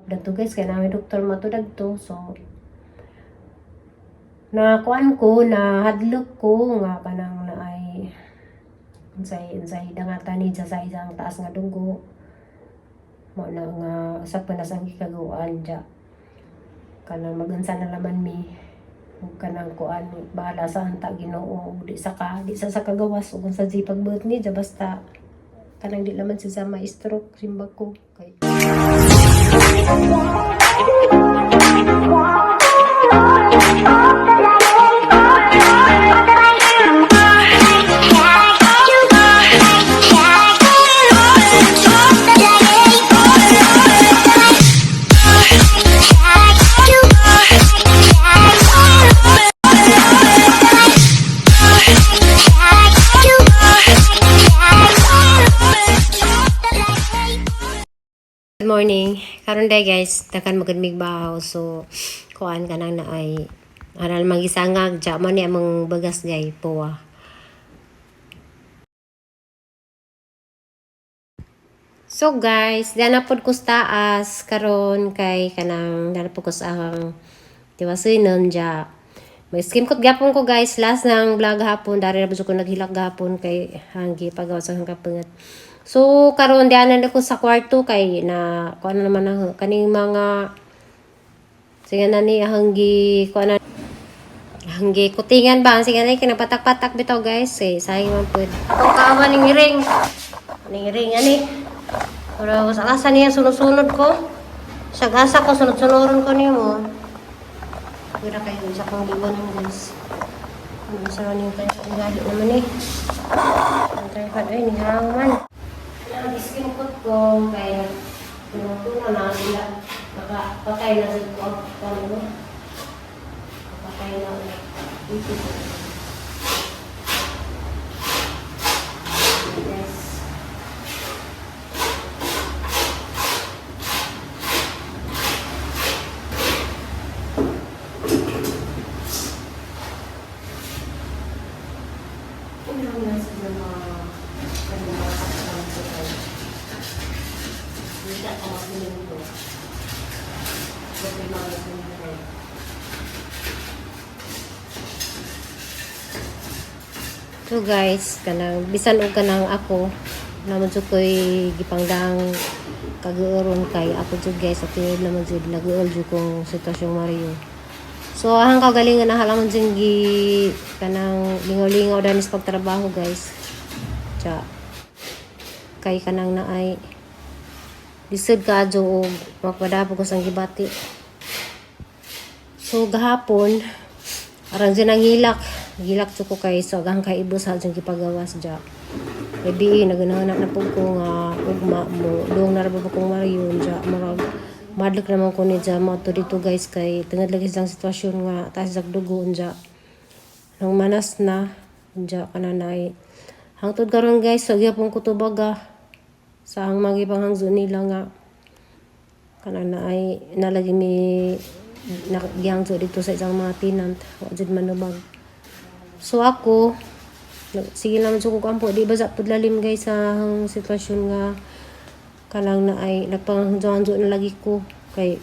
Dagto guys, kay namin doktor mato dagto. So na kuan ko, na hadlok ko nga kanang naay unsay unsay dangatan ni sa isang taas nga dugo. Mao na nga sa pa na sang gikaguan ja. Kanang magunsa na laman mi ug kanang kuan, bahala sa anta Ginoo, ug di sa kagawas ug unsa di pagbuot ni ja, basta kanang di laman siya ma-stroke, simbag ko kay. Good morning. Karon day guys, takan magud mig bahaw. So kuan kanang naay aral magisangag ja mo ni among bagas gay puwa. So guys, dana pod ko sa taas karon kay kanang dana pod ko sa ang tiwasunon ja. May skim kot gapon ko guys, last ng vlog hapon dari ra ko naghilak gapon kay hanggi pagawa sa hanggang kapangat. So karon diana na ko sa kwarto kay na kuan na naman ang kaning mga sige na ni hanggi kuan na hanggi kutingan ba sige na kinapatak-patak bitaw guys eh sayang man pud. Atong kawa ning ring. Ning ring ani. Pero sa asa niya sunod-sunod ko. Sa gasa ko sunod-sunoron ko nimo. Pwede kayo sa kong liwanan guys. Ano sa niyo kayo ugali naman eh. Ang tripod ay nihang man. Nag-skin ko ko kay tuna na sila. Nakapatay na sa ko ano. Nakapatay na dito. Yes. Ano na sila mga kanila sa Hindi ako magsiling ko. Problema ang ko. So guys, kanang bisan og kanang ako naman jud ko'y gipangdang kaguoron kay ako jud guys at tinuod naman jud naguol jud kong sitwasyong Mario. So ahang kagalingan na halaman jud gi kanang lingaw-lingaw danis pagtrabaho guys. Tsa kay kanang naay lisod kaadyo og magpadapog ko sang gibati. So gahapon aran dyan ang hilak. Hilak jud ko kay so agang kay ibos ha dyan gipagawas dya. Kay bi naganahan na pud ko nga ugma mo duong na ra ba kong Mario dya murag madlok naman ko ni dya mo to dito guys kay tungod lagi sa sitwasyon nga taas sa dugo dya. Nang manas na dya kananay hangtod karon guys so gyapon ko tubaga sa ang mga ipanghangzo nila nga kanana ay nalagi mi gihangzo dito sa isang mga tenant wa jud manubag. So ako sige naman sa kong ampo di ba sa pud lalim guys sa ang sitwasyon nga kanang na ay nagpanghanzo na lagi ko kay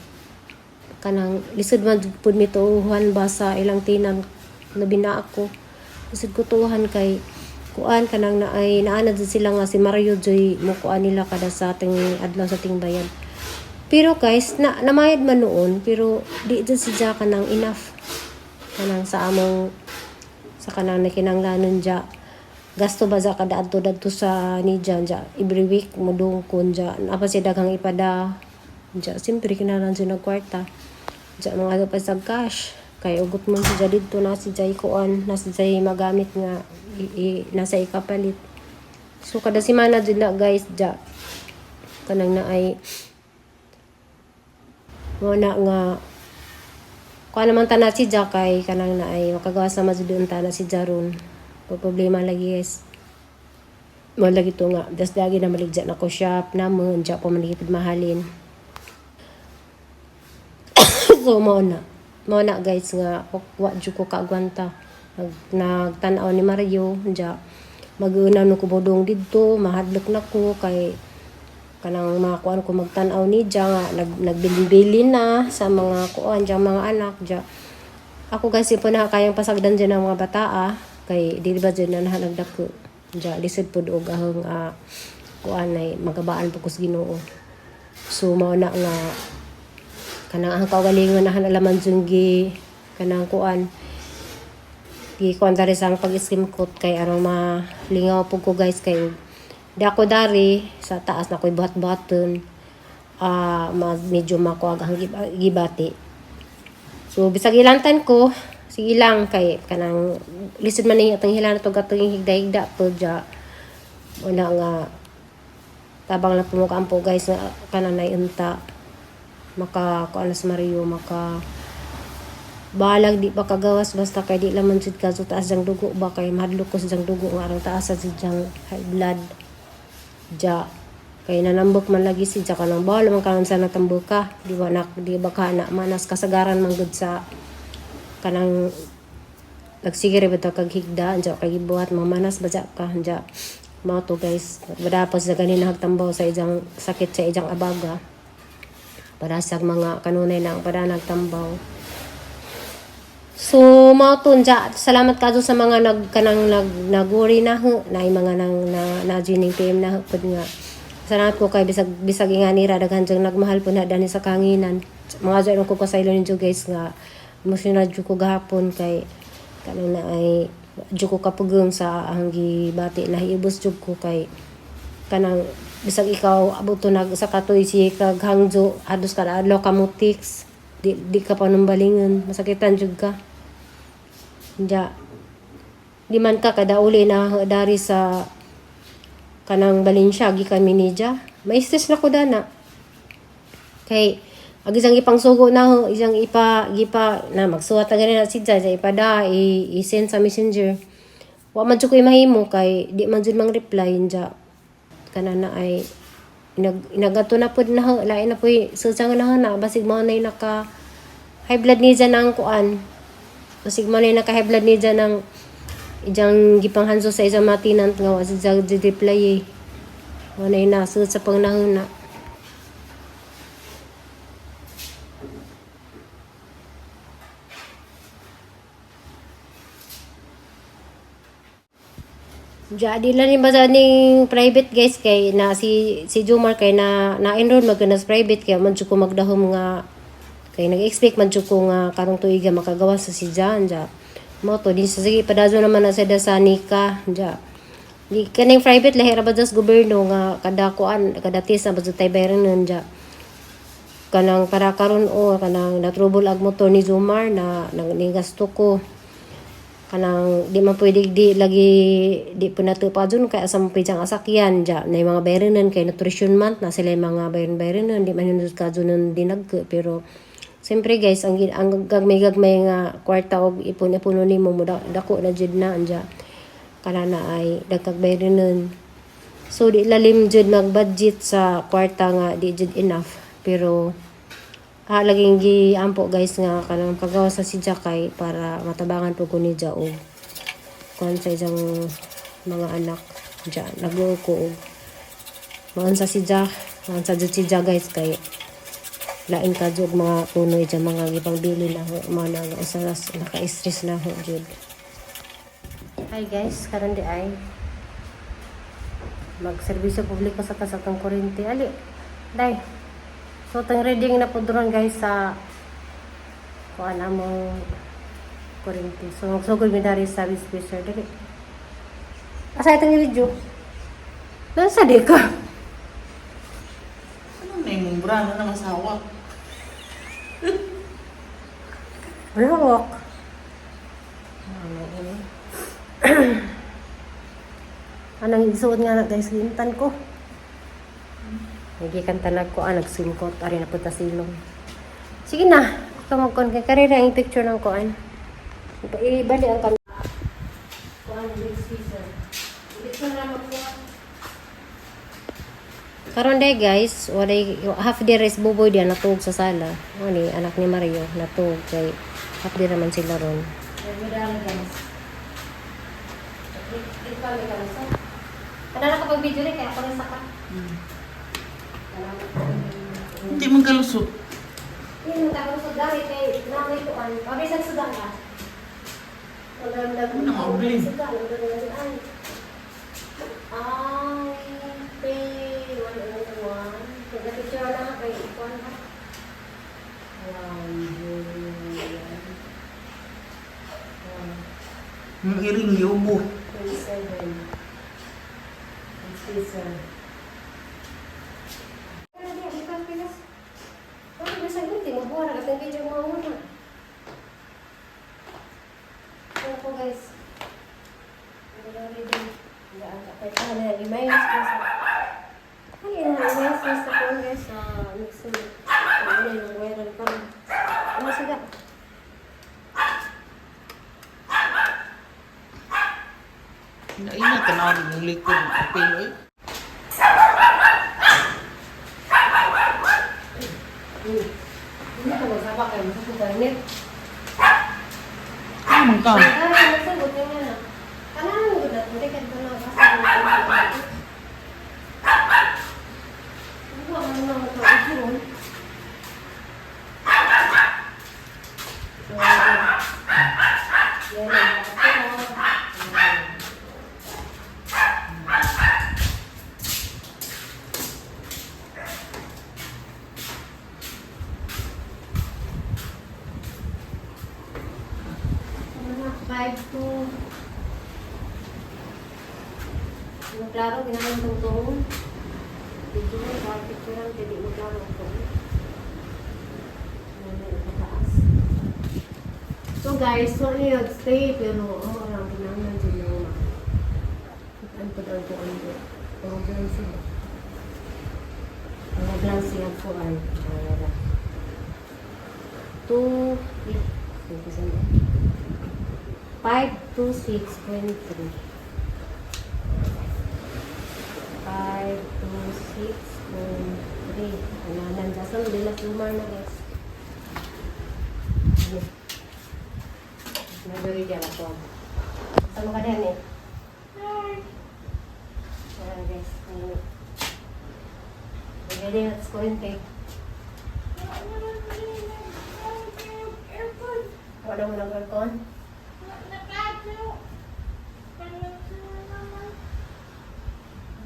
kanang lisod man jud pud mi tuuhan ba sa ilang tenant, labi na ako lisod ko tuuhan kay kuan kanang na ay naana jud sila nga si Mario joy mo kuan nila kada sa ating adlaw sa ating bayad. Pero guys, na namayad man noon, pero di jud siya kanang enough kanang sa among sa kanang nakinanglanon dya. Gasto ba sa kada adto dadto sa nidya dya every week mo dungkon dya apa siya daghang ipada dya, siyempre kinahanglan siya nagkwarta dya, mga pa sa cash kay ugot man siya didto na si jay kuan na si jay magamit nga nasa ikapalit. So kada semana jud na guys dya kanang na ay mo na nga kuan naman ta na si Jack kay kanang na ay makagawa sa jud unta na si Jaron. Po problema lagi guys. Mo lagi to nga das dagi na maligja na ko shop na mo unja pa man gipud mahalin. So mo na guys nga wa jud ko kaagwanta. Nagtan-aw ni Mario unja mag-una no ko bodong didto mahadlok na ko kay Kanang mga kuan ko magtan-aw ni dya nga nagbilin na sa mga kuan dya mga anak dya. Ako guys, po na kayang pasagdan dyan ang mga bata kay di ba dyan na nagdako dya, lisod pud og ahong kuan ay magabaan po kus Ginoo. So mao na nga kanang ang kaugalingon na alaman jud gi kanang kuan gi kuan dari sa ang pag-skim coat kay aron malingaw po ko guys, kay di ako dari sa taas na ko'y buhat-buhaton, medyo makuag ang gibati. So bisag ilantan ko, sige lang, kay kanang lisod man ni atong hila na to gatong higda-higda po dya. Wala nga tabang lang pumukaan po guys na kanang naiunta maka kuan sa Mario, maka balag di pa kagawas, basta kay di laman jud ka so taas jang dugo ba, kay mahadlok ko sa jang dugo nga arang taas sa jang high blood ja, kay nanambok man lagi si ja, kanang bawal man karon sa natambok ka, di ba nak, di ba ka na manas kasagaran man gud sa kanang nagsige ra ba kag higda anja kay gibuhat, mamanas ba ja ka anja. Mao to guys, dapat sa ganin nagtambaw sa ijang sakit sa ijang abaga para sa mga kanunay na ang para nagtambaw. So mao to nja, salamat kadto sa mga nag kanang nag naguri na ho na mga nang na, na jining PM na ho pud nga. Salamat ko kay bisag bisag nga nira daghan jang nagmahal po na dani sa kanginan. Mga dyan ko kasaylo ninyo guys nga emotional jud ko gahapon kay kanang na ay jud ko kapugong sa ang gibati na hiubos jud ko, kay kanang bisag ikaw abuto nag sa katoy si kag Hangzhou hados kada adlaw ka mutix, di, di ka panumbalingon, masakitan jud ka. Diya, di man ka kada uli na dari sa kanang Valencia gikan mi niya. May stress na ko dana. Kay ag isang ipangsugo na ho, isang ipa gipa na magsuwat na gani na si Jai, ipada i-send sa Messenger. Wa man jud ko'y mahimo kay di man jud mang reply nja. Kana na ay inagato na pud na ho, lain na puy susang na ho na basig mo na naka high blood ni dyan ang kuan. Basig mo na naka high blood ni dyan ang ijang gipanghanso sa isang matinant nga wa si Jai reply eh. Mo na nasud sa pangnahuna. Jadi lang ni basta ning private guys, kay na si si Jomar kay na na-enroll mag na sa private, kay man jud ko magdahom nga kay nag-expect man jud ko nga karong tuiga makagawa sa si Jan ja. Mo to din sa sige padazo naman na sa sa Nika ja. Di kaning private lahi ra ba sa gobyerno nga kada kuan kada test na ba tay bayaran nun ja. Kanang para karon o kanang natrubol ag motor ni Jomar na nang gasto ko, kanang di man pwede di lagi di po nato pa dun kay asa mo pwede ang asakyan ja na yung mga bayranan, kay nutrition month na sila yung mga bayran-bayranan, di man yun ka dun nun dinagko. Pero siyempre guys, ang gagmay-gagmay nga kwarta og ipon-ipuno nimo mo dako na jud na anja, kana na ay dagkag bayranan. So di lalim jud mag-budget sa kwarta nga di jud enough, pero laging giampo guys nga kanang pagawa sa si Jakay para matabangan po ko ni Ja og kuan sa isang mga anak ja. Nagluo ko og maunsa si Ja, maunsa jud si Ja guys, kay lain ka jud mga punoy dyan mga gipangbili na ho, mga na usa naka-stress na ho jud. Hi guys, karon di ay magserbisyo publiko sa kasatong kuryente. Ali dai. So, tang reading na po doon guys sa kuan among kuryente. So, magsugod mi dari sa dispenser diri. Asa itong video? Nasa di ka? Ano na yung mura? Ano ng asawa? Walk. Anong isuot nga na guys, gintan ko. Nagikan tanag ko, nagsimkot, ari na punta silong. Sige na, ikaw magkuhan kay karera ang picture ng kuan. Ibali ang kami. Kuan, big season. Dito na magkuha. Karon day guys, walay half day rest buboy diyan natuog sa sala. Ano ni anak ni Mario natuog kay half day naman sila ron. Ano na kapag video rin kaya ako rin saka. Hindi man kalusot. Hindi mo tayo sa dami kay nanay ko an. Pabay sa sudan ka. Ano nga, Oblin? Ay, P101. Pagka-picture na ka kay Ikuan ha. 1, 0, 1. Ang iring yubo. 27. Caesar. Ano po, guys? Ano yun? I-minus sa phone, guys, sa mixer. Ano yung viral pa rin. Ano sila? Naina, tanaw rin yung likod. Apil, oy. Hindi ka magsaba kayo. Masagot ka rin. Ah, man ka. Ay, masagot niya nga. Kailangan ko na. Hindi ka na nakasama. Ano ang mga tao? So, yan ang ako. Ano na, 5-2. Ano klaro, ginamit itong tuon. Dito mo, bawat picture lang, hindi mo klaro ang tuon. Ano yung pataas. So guys, so ano yun, stay, pero ang mga lang, ginamit din na uma. Ang pag ang tuon ko. Ang blansi. Ang blansi ang tuon. Ang 2, 3, 5, 2, 6.3. 5, 2, 6.3. Ano, nandiyan sa bilas lumar na, guys. Ano? Nagawin dyan ako. Sama ka din eh. Hi! Ayan, guys. Ano? Nagawin at kurente. Wala mo ng aircon?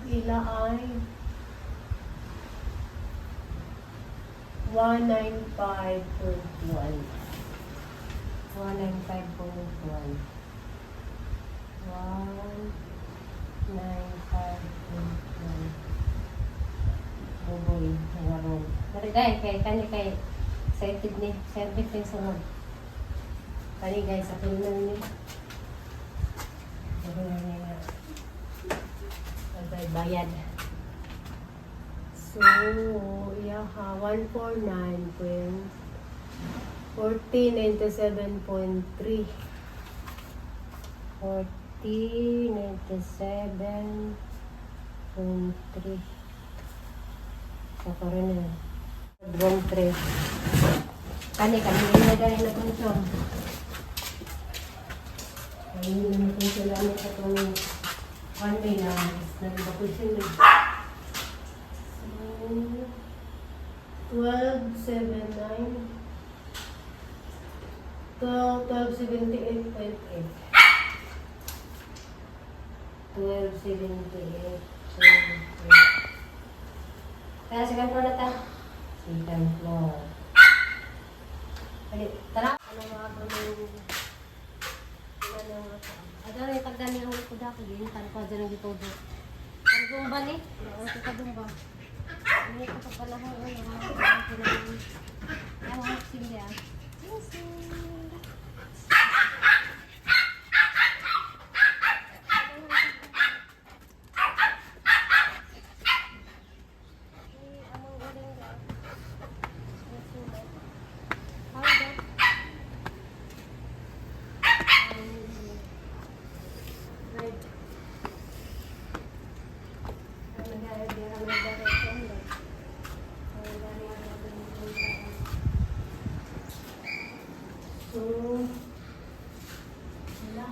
Ila ay 195.1. 195.1. 195.1. Buboy, nangarong. Pero dahil kay kani kay excited ni, excited ni sunod. Kani guys, ako na ni. Ako na ni nga. Bayad, bayad. So, yeah, 149.4097.3. 4097.3. Sa karon na. Room 3. Kani, kani, na dahil na konsum. Kani na konsum lang sa itong one day na nag-vacation na. So, 12.79. 12.78.8. 12.78.8. Kaya second floor na ta. Second floor. Dali, tara. Ano mga problema? Ano mga Ada na yung tagdani ang kuda ko. Yun, tan ko dyan ang gitudo. Ang gumba ni. Ang kadumba. Ano ko pa panahon. Ano ang Ang sindi ah. Sing. So, wala.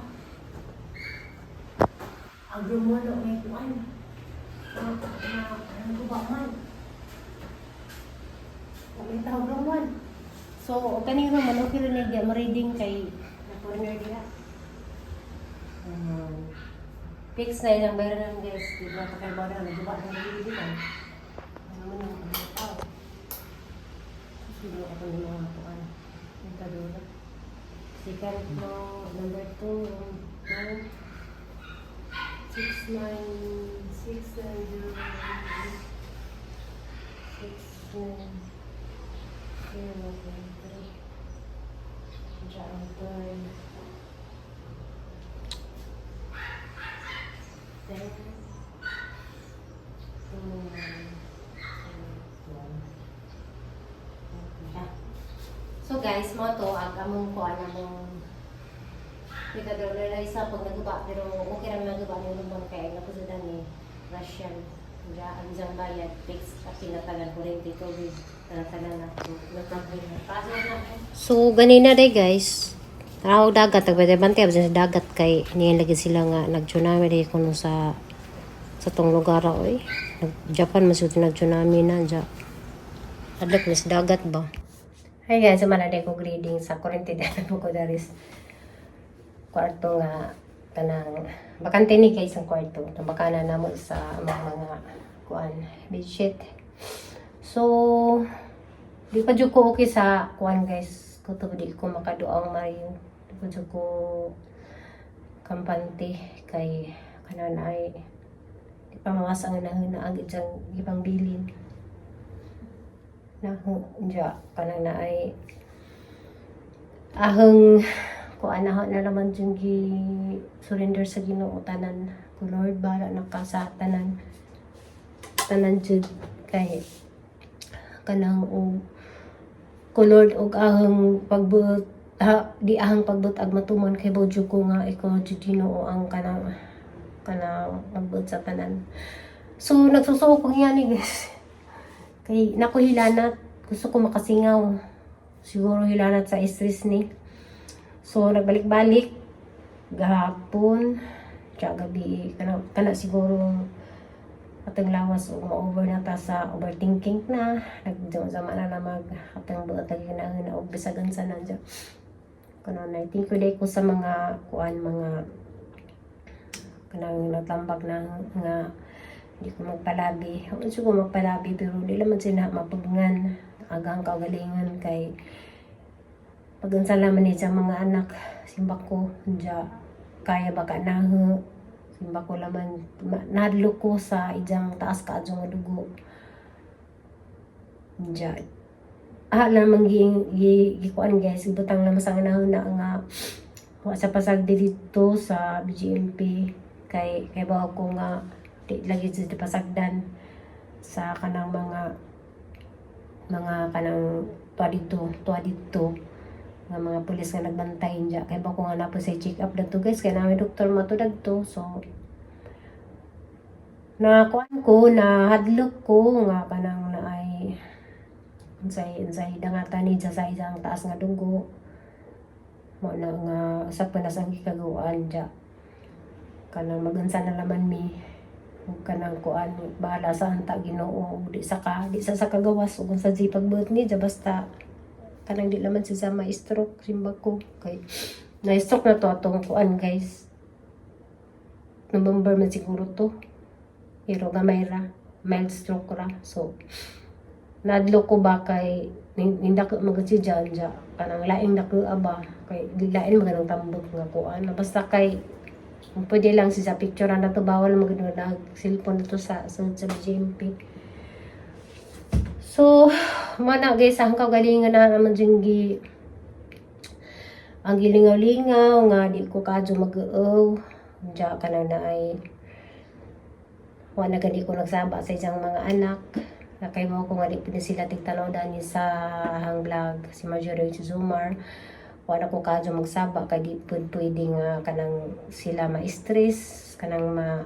Ang rumo na may kuwan. Na, na, ano ba man? So, og kaning room man okay rin niya ma-reading kay na corner diha. Fix na ilang bayaran, guys. Di ba pa kay bara na duba ang dili dito. Ano man ang mga tao. Siguro ako ng mga kuan. Ang. Second floor, number 2, room 2. 6, 9, 6, 9, 0, 6, 9, 0, 3. Diyan ang third. 10, 2, 1, 1. So guys, mo to ag among kuan, among kita daw na isa pag naguba, pero okay ra naguba ni rumang kay napusudan ni Russian. Diya ang isang bayad fix at pinatagan kuryente, tubig, tanan na. So, no problem na. Paso na. So ganina day, guys. Tanaw dagat, nagbantay sa dagat kay niyan lagi sila nga nag-tsunami day kuno sa tong lugar oy. Nag Japan man siguro nag-tsunami na diya. Adlok mas dagat ba. Hi guys, sama na ko grading sa kuryente dahil ko daris kwarto nga kanang bakante ni kay isang kwarto. Nabakana namo sa mga kuan, bedsheet. So di pa jud ko okay sa kuan, guys. Kutob di ko makaduang mayo. Di pa jud ko kampante kay kanan ay di pa mawas ang nahuna ang ijang ibang bilin. Na diya kanang na ay ahong kuan na na naman yung gi surrender sa Ginoo tanan ko. Lord, bahala na ka sa tanan tanan jud kay kanang og ko Lord og ahong pagbuot ha, di ahang pagbuot ag matuman kay bodyo ko nga ikaw jud Ginoo ang kanang kanang magbuot sa tanan. So nagsusuko ko nga ni, guys, kay nako hilanat, gusto ko makasingaw. Siguro hilanat sa stress ni. So nagbalik-balik gahapon tsaka gabi kana kana siguro atong lawas ug ma-over na ta sa overthinking na nagzama na na mag atong buot ag na og bisag unsa na dyan kuno na. Thank you day ko sa mga kuan, mga kanang nagtambag na nga hindi ko magpalabi. Ako ko magpalabi pero di naman sila mapagngan agang kagalingan kay pag-unsa naman ni sa mga anak simba ko dya kaya ba ka naho simba ko laman nahadlok ko sa ijang taas ka nga dugo dya ah lamang gi gi gikuan, guys. Ibutang naman sa na nga wa sa pasagdi dito sa BGMP kay kay ba ko nga di lagi sa pasagdan sa kanang mga kanang tuwa dito nga mga pulis nga nagbantay diya kay ba ko nga napo sa check up dadto, guys, kay namin doktor mato dagto. So na kuan ko, na hadlok ko nga kanang na ay unsay unsay dangatan ni sa isang taas nga dugo mo na nga sa panas ang gikaguan diya kanang magunsa na laman mi ug kanang kuan, bahala sa anta Ginoo ug di sa kagawas ug sa di pagbuot ni diya basta kanang di laman siya sa ma-stroke simba ko kay na-stroke na to atong kuan, guys. November man siguro to pero gamay ra, mild stroke ra. So nadlo ko ba kay nindako magud si Jan ja kanang laing dako aba kay lain man ng tambok nga kuan. Basta kay kung pwede lang siya sa picture na to, bawal magud na cellphone na to sa BGMP. So mana, guys, ang kagalingan na naman dyan gi ang gilingaw-lingaw nga di ko kadyo mag-uaw diya kanang na ay wala gani ko nagsaba sa isang mga anak na kay mo ko nga di pud sila tigtanaw dani sa hang vlog, si Marjorie, si Zumar. Wala ko kadyo magsaba kay di pud pwede nga kanang sila ma-stress kanang ma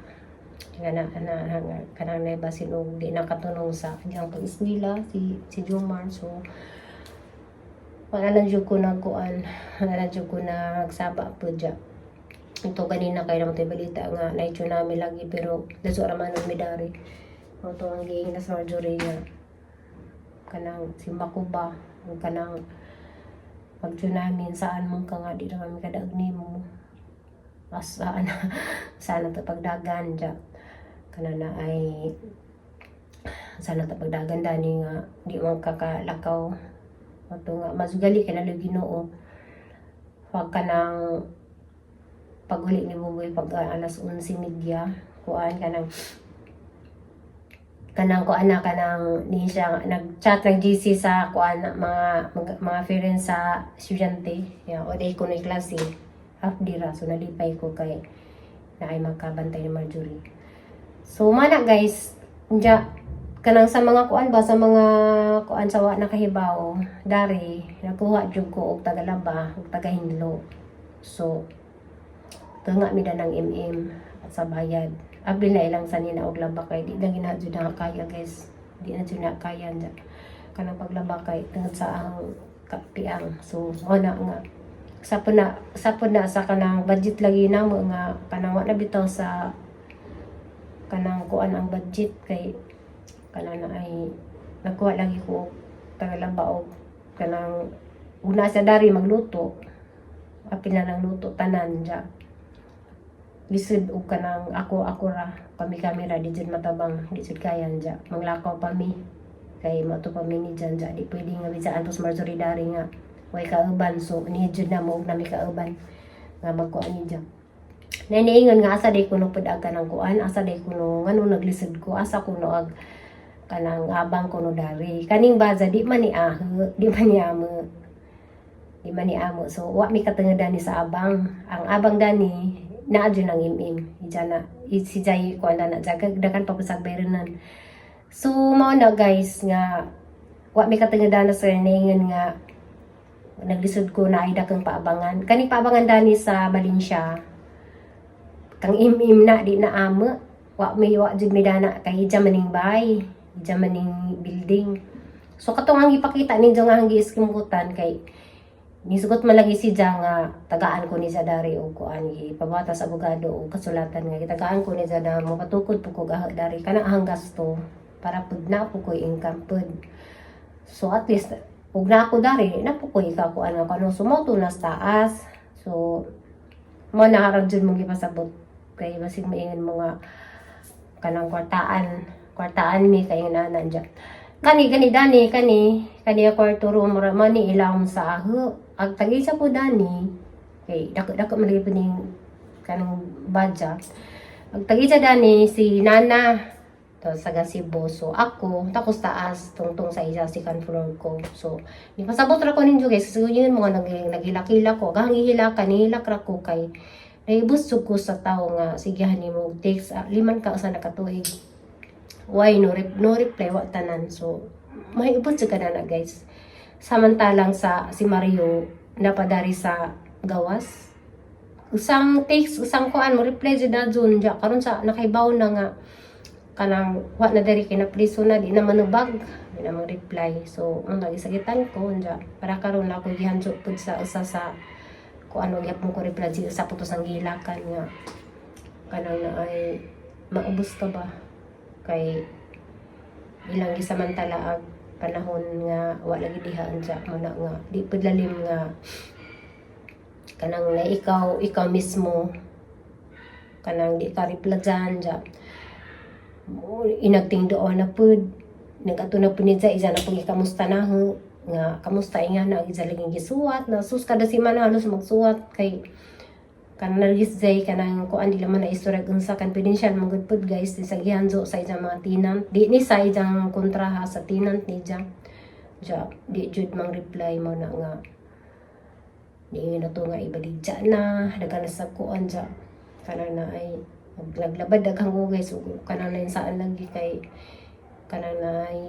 nga na, na, na kanang naibasin og di nakatunong sa kanyang pag-eskwela si si Jomar. So wala lang jud ko nagkuan, wala lang jud ko nagsaba po dya. Ito ganina kay naman tayo balita nga na tsunami lagi pero daso ra man ang midari mo to ang giing na sa Marjorie nga kanang simba ko ba ug kanang Pag namin saan man ka nga di na kami kadaog nimo. Asa na sana ta pagdagan ja. Kana na ay sana ta pagdagan dani nga di man kakalakaw. Ato nga masugali kay nalo Ginoo. Pag kanang paghuli ni Buboy pag alas 11:30, kuan kanang kuan na kanang ni siya nag-chat, nag GC sa kuan mga parents sa estudyante. Yeah, o day ko na klase, half day ra, so nalipay ko kay na ay makabantay ni Marjorie. So mana guys, nja kanang sa mga kuan ba, sa mga kuan, sa wa nakahibaw dari, nakuha jud ko og tagalaba og tagahinlo. So tunga mi ng MM at sa bayad. Apil na ilang sanina og laba kay di na gina jud na kaya, guys. Di na jud na kaya dya. Kanang paglaba kay tungod sa ang kapiang. So mo na nga sa po na sa kanang budget lagi namo nga kanang wa na bitaw sa kanang kuan ang budget kay kanang na ay nagkuha lagi ko og tagalaba og kanang una sa dari magluto, apil na lang luto tanan dya. Lisod og kanang ako ako ra, kami kami ra, di jud matabang, di jud kaya dya. Manglakaw pa mi kay mato pa mi ni dyan dya. Di pwede nga bisaan pos Marjorie dari nga way kauban, so ni jud na mo og nami kauban nga magkuan ni dya. Naniingon nga asa day kuno pud ag kanang kuan, asa day kuno, ngano naglisod ko, asa kuno ag kanang abang kuno dari kaning baza, di man ni aho, di man ni amo, di man ni amo. So wa mi katungod dani sa abang. Ang abang dani naa jud ang imim ija na si Jay kuan na jaga dakan pa sa bayranan. So mao na guys nga wa mi katungod na sa niingon nga naglisod ko na ay dakang paabangan, kaning paabangan dani sa Valencia kang im-im na, di na amo. Wa mi, wa jud mi dana kay ija maning bay, ija maning building. So katong ang ipakita ninyo nga ang giiskimkutan kay nisugot man lagi si Ja nga tagaan ko ni sa dari og kuan, gipabata sa abogado og kasulatan nga gitagaan ko ni sa da mo patukod po ko dari kanang ang gasto para pud na po ko income pud. So at least ug na ako dari na po ko ikakuan nga kano sumoto na sa taas. So mo na harang jud mong gipasabot kay basig maingon mo nga kanang kwartaan kwartaan mi kay nga nandya kani kani dani kani kani ang kwarto room ra man ni ilawom sa aho. Ag tag-isa po dani kay dako dako man lagi po ning kanang badya. Ag tag-isa dani si Nana to sa Cebu. So ako takos taas tungtong sa isa second floor ko. So ni pasabot ra ko ninyo guys, so yun mga naghilak-hilak ko, gahang gihilak nihilak ra ko kay naibusog ko sa tao nga sige nimo text, liman ka usa nakatuig, why no reply, wa tanan. So mahiubot sa ka na guys. Samantalang sa si Mario napadari sa gawas, usang text, usang kuan mo reply jud na jud ja. Karon sa nakaibaw na nga kanang wa na diri kay napriso na, di na manubag, di na reply. So ang nagisagitan ko unja para karon na ako gihanjo pud sa usa sa kuan og gyapon ko reply si usa putos ang gihilakan nga kanang na ay maubos ka ba kay ilang gisamantala ag panahon nga wa lagi diha unja. Mo na nga di pud lalim nga kanang na ikaw ikaw mismo kanang di ka reply dyan ja, inagtingdoon na pud, nagato na pud niya isa na pud kamusta na ho nga kamusta nga na isa lagi gisuwat na sus kada semana halos magsuwat kay kanang nagis jay kanang kuan, di laman na istorya unsa confidential man gud pud guys. Di sa gihanzo sa isang mga tenant, di ni sa isang kontraha sa tenant ni ja ja, di jud mang reply. Mo na nga di na to nga ibaligya na daghan na sa kuan ja, kanang na ay naglabad daghang ko guys. So kanang na saan lagi kay kanang na ay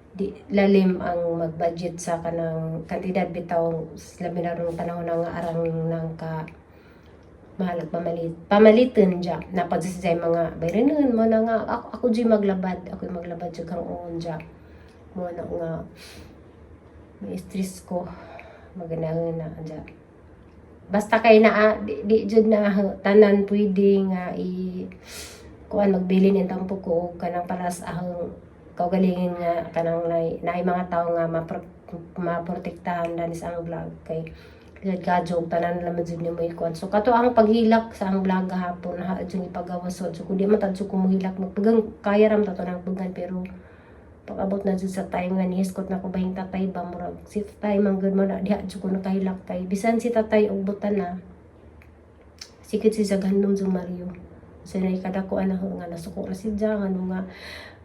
di lalim ang mag-budget sa kanang kantidad bitaw, labi na rong panahon na nga arang nang ka mahal ag pamalit pamaliton dya napad sa mga bayranon. Mo na nga ako ako di maglabad, ako maglabad jud kang uon dya. Mo na nga may stress ko, maganahan na dya. Basta kay naa di jud na tanan pwede nga i kuan magbilin in tampo ko og kanang para sa akong kaugalingon nga kanang naay mga tawo nga maprotektahan dani sa ang vlog kay gadjog tanan lang man jud nimo ikuan. So kato ang paghilak sa ang vlog gahapon ha jud ipagawas. So kung di man ta jud ko mohilak, magpagang kaya ram ta to nang pugan, pero pag-abot na jud sa time nga nihiskot na ko bahing tatay ba, murag si tatay man gud mo na diha jud ko nakahilak kay bisan si tatay og butan na sikit si Zaghandom sa Mario. So nakikadako ana nga nasuko na si Jang ano nga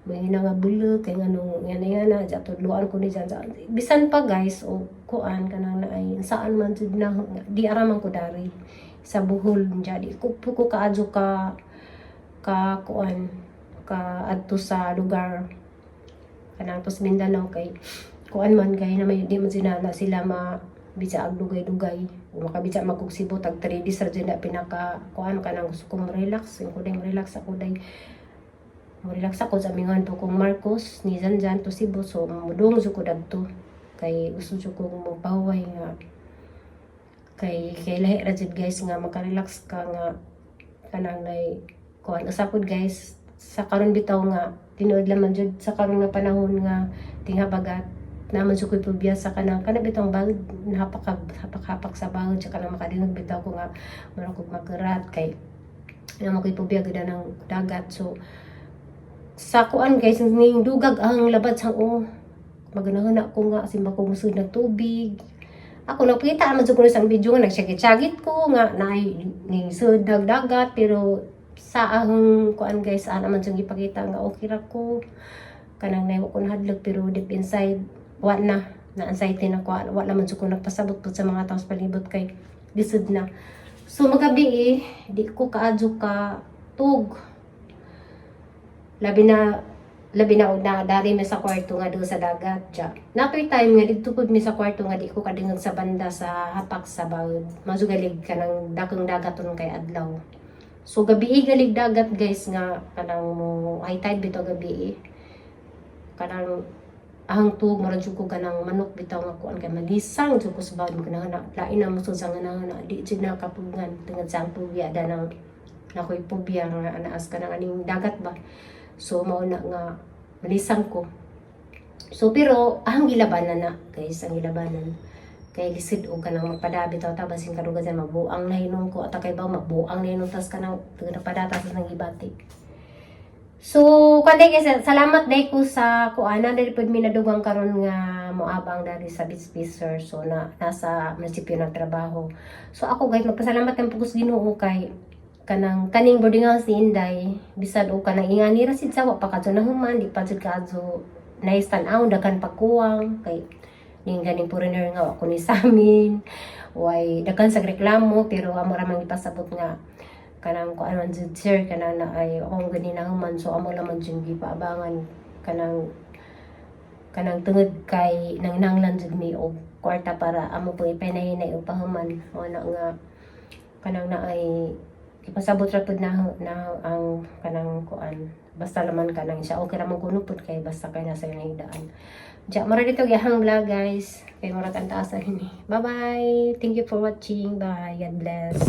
may nga bulo kay ngano nga na nga na ja tudloan ko ni Jan. Bisan pa guys o kuan kanang na ay saan man jud na di araman ko dari sa Bohol ja di ko kaadyo ka ka kuan ka adto sa lugar kanang tos Mindanao kay kuan man kay na may di man sila na sila ma bisa ag dugay-dugay o makabisa magkog Cebu tag 3 days ra jud na pinaka kuan. Kanang gusto ko mo relax ko dai, relax ako dai, mo relax ako sa mingon po kong Marcos ni Zanjan to Cebu. So mudung jud ko dadto kay gusto jud ko mo pahuway nga kay kay lahi ra jud guys nga makarelax ka nga kanang nay kuan. Usa pod guys, sa karon bitaw nga tinuod laman jud sa karon nga panahon nga tinghabagat naman jud ko'y pubya sa kanang kana bitong bagod hapak hapak sa bagod sa kanang makadingog bitaw ko nga murag kog makurat kay naman ko'y pubya gud ng dagat. So sa kuan guys, ning dugag ang labad sang o maganahon ako nga simba ko musud ng tubig. Ako nagpakita man jud ko sa video nga nagsyagit-syagit ko nga naay ning sud dagat, pero sa ahong kuan guys, ana man jud gipakita nga okay ra ko, kanang nay ko nahadlok, pero deep inside wa na na anxiety na ko. Wa naman jud ko nagpasabot pud sa mga tao sa palibot kay lisod na. So magabi eh, di ko kaadyo ka tug, labi na labi na og na dari mi sa kwarto nga do sa dagat ja. Natoy time nga didto pud mi sa kwarto nga di ko kadingog sa banda sa hapak sa bawod. Masugalig kanang dakong dagat ron kay adlaw. So gabi galig dagat guys nga kanang mo high tide bitaw gabi, kanang ang tuog murag jud ko kanang manok bitaw nga kuan kay malisang jud ko sa bawod mo na lain na mo sa nga na di jud na kapugngan tungod sa ang phobia danang nakoy phobia nga anaas kanang aning dagat ba. So mao na nga malisang ko. So pero ang gilabanan na guys, ang gilabanan kay lisod og kanang magpadabi taw ta basin kadugasan mabuang na hinom ko at kay ba mabuang na hinom tas kanang tungod padata sa nang gibati. So, kanday guys, salamat day ko sa kuana diri pud mi nadugang karon nga moabang dari sa Beach Pisser. So na nasa munisipyo ng trabaho. So ako guys, magpasalamat ang pugos Ginoo kay kanang kaning boarding house ni Inday, bisan og kanang ingani ra sid sa wa pa kadto na human, di pa jud kadto nice tan-aw, daghan pagkuwang kay ning ganing foreigner nga wa ko ni samin way daghan sa reklamo, pero amo ra man ipasabot nga kanang kuan man jud sir, kanang na ay akong gani na human. So amo lang man jud gipaabangan kanang kanang tungod kay nanginahanglan jud mi og kwarta para amo po ipanahinay og pahuman. Mo na nga kanang na ay ipasabot ra pud na ang kanang kuan, basta laman kanang siya okay ra man kuno pud kay basta kay nasa daan. Ja mura dito gihang vlog guys kay murag ang taas na ini. Bye bye, thank you for watching. Bye, God bless.